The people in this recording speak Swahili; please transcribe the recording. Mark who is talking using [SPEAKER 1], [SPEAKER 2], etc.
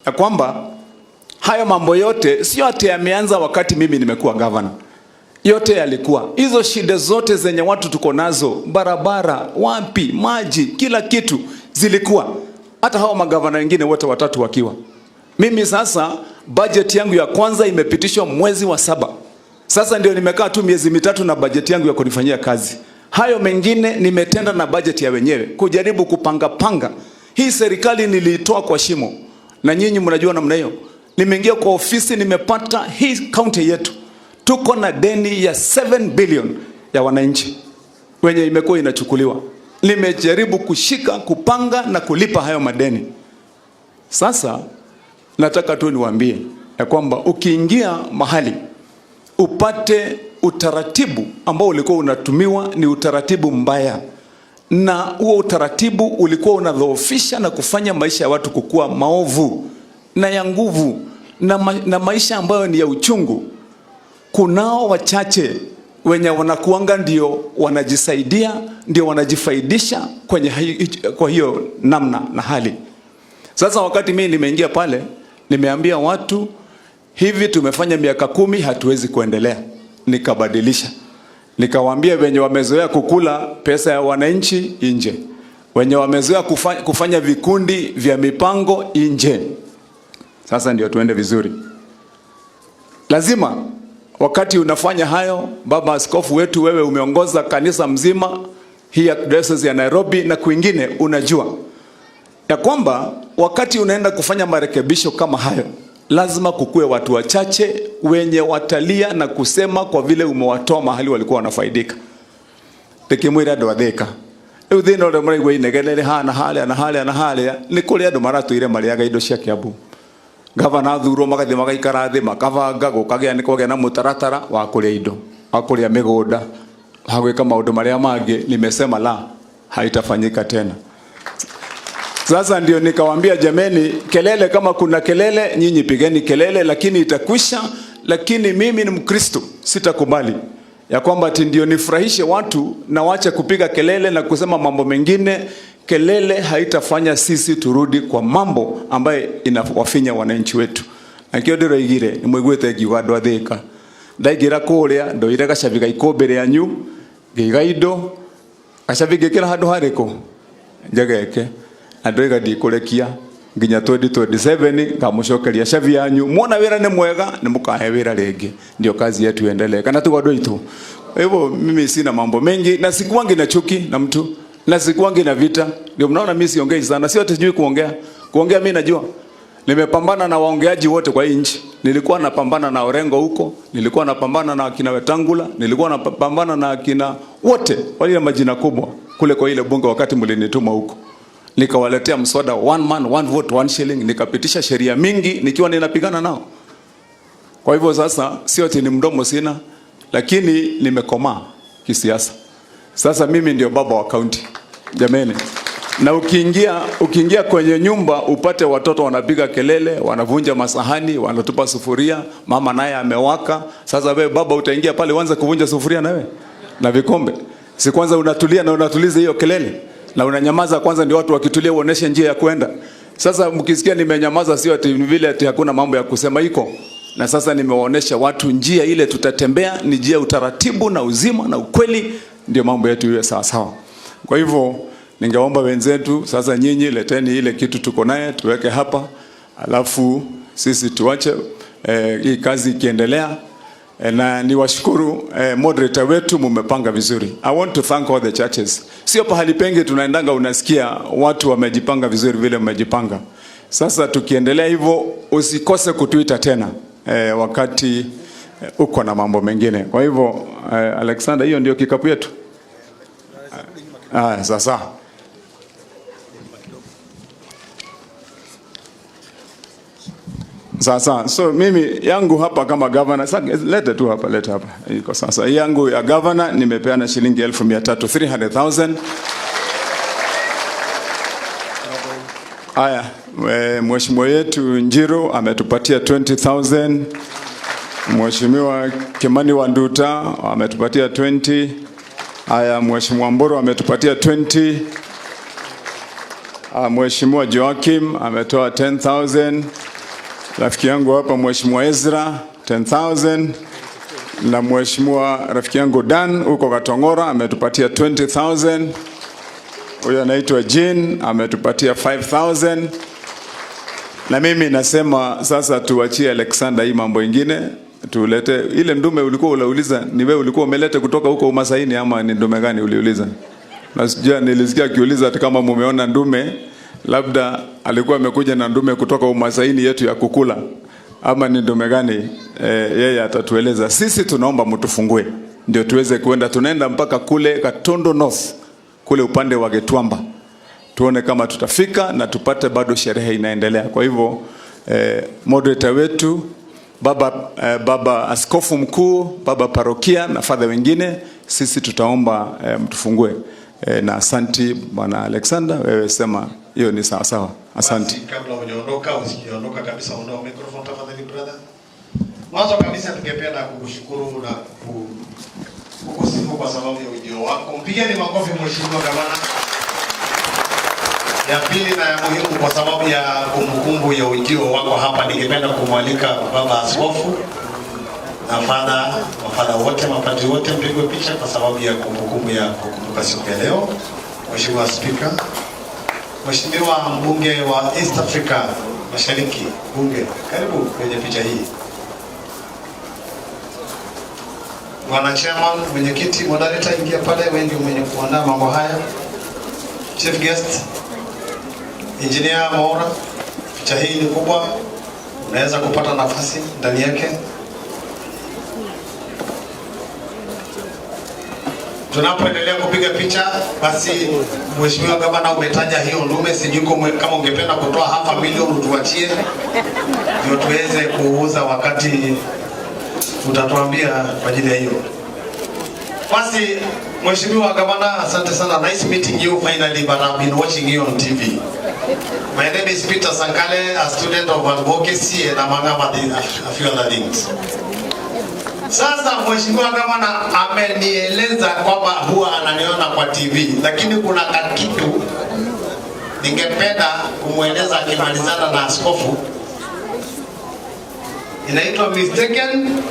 [SPEAKER 1] ya kwamba hayo mambo yote sio ati yameanza wakati mimi nimekuwa governor. Yote yalikuwa hizo shida zote zenye watu tuko nazo, barabara, wapi, maji, kila kitu zilikuwa, hata hao magavana wengine wote watatu wakiwa. Mimi sasa budget yangu ya kwanza imepitishwa mwezi wa 7. Sasa ndio nimekaa tu miezi 3 na budget yangu ya kunifanyia kazi. Hayo mengine nimetenda na budget ya wenyewe, kujaribu kupanga panga. Hii serikali niliitoa kwa shimo, na nyinyi mnajua namna hiyo. Nimeingia kwa ofisi, nimepata hii county yetu tuko na deni ya 7 billion ya wananchi wenye imekuwa inachukuliwa. Nimejaribu kushika, kupanga na kulipa hayo madeni. Sasa nataka tu niwaambie ya kwamba ukiingia mahali upate utaratibu ambao ulikuwa unatumiwa ni utaratibu mbaya, na huo utaratibu ulikuwa unadhoofisha na kufanya maisha ya watu kukua maovu na ya nguvu na maisha ambayo ni ya uchungu. Kunao wachache wenye wanakuanga ndio wanajisaidia, ndio wanajifaidisha kwenye kwa hiyo namna na hali. Sasa wakati mimi nimeingia pale, nimeambia watu hivi, tumefanya miaka 10 hatuwezi kuendelea. Nikabadilisha. Nikawaambia wenye wamezoea kukula pesa ya wananchi nje, wenye wamezoea kufanya vikundi vya mipango nje. Sasa ndio tuende vizuri. Lazima wakati unafanya hayo, baba askofu wetu, wewe umeongoza kanisa mzima hii ya Diocese ya Nairobi na kwingine, unajua ya kwamba wakati unaenda kufanya marekebisho kama hayo, lazima kukue watu wachache wenye watalia na kusema kwa vile umewatoa mahali walikuwa wanafaidika. Ndikimwira andu athika. Riu thina uria muraigua inegenere haha haria na haria na haria ni kuri andu maratuire mariaga indo cia Kiambu. Gavana athurwo magathie magaikara thi makabanga gukagia ni kwagia na mutaratara wa kuria indo, wa kuria migunda, wa gwika maundu maria mangi. Nimesema la, haitafanyika tena. Sasa ndio nikawaambia jameni, kelele kama kuna kelele nyinyi pigeni kelele, lakini itakwisha. Lakini mimi ni Mkristo, sitakubali ya kwamba ati ndio nifurahishe watu na waache kupiga kelele na kusema mambo mengine. Kelele haitafanya sisi turudi kwa mambo ambayo inawafinya wananchi wetu. Na kio ndiroigire ni mwiguite ngiuga andu athika. Ndaingira kuria ndoire gacabi ga ikumbi rianyu, ngiiga indo gacabi ngikira handu hariku njegeke, na ndoiga ndikurekia nginya 2027 ngamucokeria cabi yanyu. Mwona wira ni mwega ni mukahe wira ringi, ndio kazi yetu iendelee. Kana tuko andu aitu. Kwa hivyo mimi sina mambo mengi na sikuangi na chuki na mtu na sikuangi na vita. Ndio mnaona mimi siongei sana, sio ati sijui kuongea. Kuongea mimi najua. Nimepambana na waongeaji wote kwa hii nchi. Nilikuwa napambana na Orengo huko, nilikuwa napambana na akina Wetangula, nilikuwa napambana na akina wote wale majina kubwa kule kwa ile bunge wakati mlinituma huko. Nikawaletea mswada one man one vote one shilling, nikapitisha sheria mingi nikiwa ninapigana nao. Kwa hivyo sasa sio ati ni mdomo sina, lakini nimekomaa kisiasa. Sasa mimi ndio baba wa county jameni. Na ukiingia kwenye nyumba upate watoto wanapiga kelele, wanavunja masahani, wanatupa sufuria, mama naye amewaka. Sasa wewe baba utaingia pale uanze kuvunja sufuria na wewe na vikombe? Si kwanza unatulia na unatuliza hiyo kelele na unanyamaza kwanza, ndio watu wakitulia uoneshe njia ya kwenda. Sasa mkisikia nimenyamaza, sio ati vile ati hakuna mambo ya kusema, iko. Na sasa nimewaonesha watu njia ile tutatembea ni njia utaratibu na uzima na ukweli, ndio mambo yetu iwe sawa sawa. Kwa hivyo ningeomba wenzetu sasa, nyinyi leteni ile kitu tuko naye tuweke hapa, alafu sisi tuache hii kazi ikiendelea. Na niwashukuru moderator wetu, mumepanga vizuri. I want to thank all the churches. Sio pahali pengi tunaendanga unasikia watu wamejipanga vizuri vile mmejipanga. Sasa tukiendelea hivyo usikose kutuita tena wakati uko na mambo mengine. Kwa hivyo Alexander, hiyo ndio kikapu yetu. Sasa. Sasa, so mimi yangu hapa kama governor, sasa leta tu hapa, leta hapa. Iko sasa. Hii yangu ya governor nimepeana shilingi elfu mia tatu, 300,000. Haya, mheshimiwa yetu Njiru ametupatia 20,000. Mheshimiwa Kimani Wanduta ametupatia 20. Haya, Mheshimiwa Mburu ametupatia 20. Mheshimiwa Joakim ametoa 10,000. Rafiki yangu hapa Mheshimiwa Ezra 10,000 na Mheshimiwa rafiki yangu Dan huko Katongora ametupatia 20,000. Huyo anaitwa Jean ametupatia 5,000. Na mimi nasema sasa tuachie Alexander hii mambo ingine, tulete ile ndume ulikuwa unauliza, ni wewe ulikuwa umeleta kutoka huko Umasaini ama ni ndume gani uliuliza? Na sijui, nilisikia akiuliza hata kama mumeona ndume, labda alikuwa amekuja na ndume kutoka Umasaini yetu ya kukula ama ni ndume gani? Yeye atatueleza. Sisi tunaomba mtufungue ndio tuweze kuenda, tunaenda mpaka kule Katondo North, kule upande wa Getwamba, tuone kama tutafika na tupate bado sherehe inaendelea. Kwa hivyo moderator wetu baba askofu mkuu, baba parokia na father wengine, sisi tutaomba mtufungue na asanti Bwana Alexander, wewe sema hiyo ni sawa sawa. Asante.
[SPEAKER 2] Basi kabla hujaondoka, usijaondoka kabisa, ondoa microphone tafadhali brother. Mwanzo kabisa tungependa kukushukuru na kukusifu kwa sababu ya ujio wako. Mpigeni makofi Mheshimiwa Gavana. Ya pili na ya muhimu, kwa sababu ya kumbukumbu ya ujio wako hapa, ningependa kumwalika baba askofu na fadha, mafadha wote, mapadri wote, mpigwe picha kwa sababu ya kumbukumbu ya kukumbuka siku ya leo. Mheshimiwa Spika, Mheshimiwa mbunge wa East Africa Mashariki, bunge, karibu kwenye picha hii. Bwana Chairman, mwenyekiti, moderator, ingia pale, wewe ndio mwenye kuandaa mambo haya. Chief guest, Engineer Mwaura, picha hii ni kubwa, unaweza kupata nafasi ndani yake. Tunapoendelea kupiga picha, basi Mheshimiwa Gavana, umetaja hiyo ndume, sijui kama ungependa kutoa half a million utuachie ndio tuweze kuuza wakati utatuambia kwa ajili ya hiyo. Basi Mheshimiwa Gavana, asante sana. Nice meeting you finally, but I've been watching you on TV. My name is Peter Sankale, a student of advocacy and among a few other things. Sasa Mheshimiwa Gavana amenieleza kwamba huwa ananiona kwa TV, lakini kuna kakitu ningependa kumweleza akimalizana na askofu. Inaitwa mistaken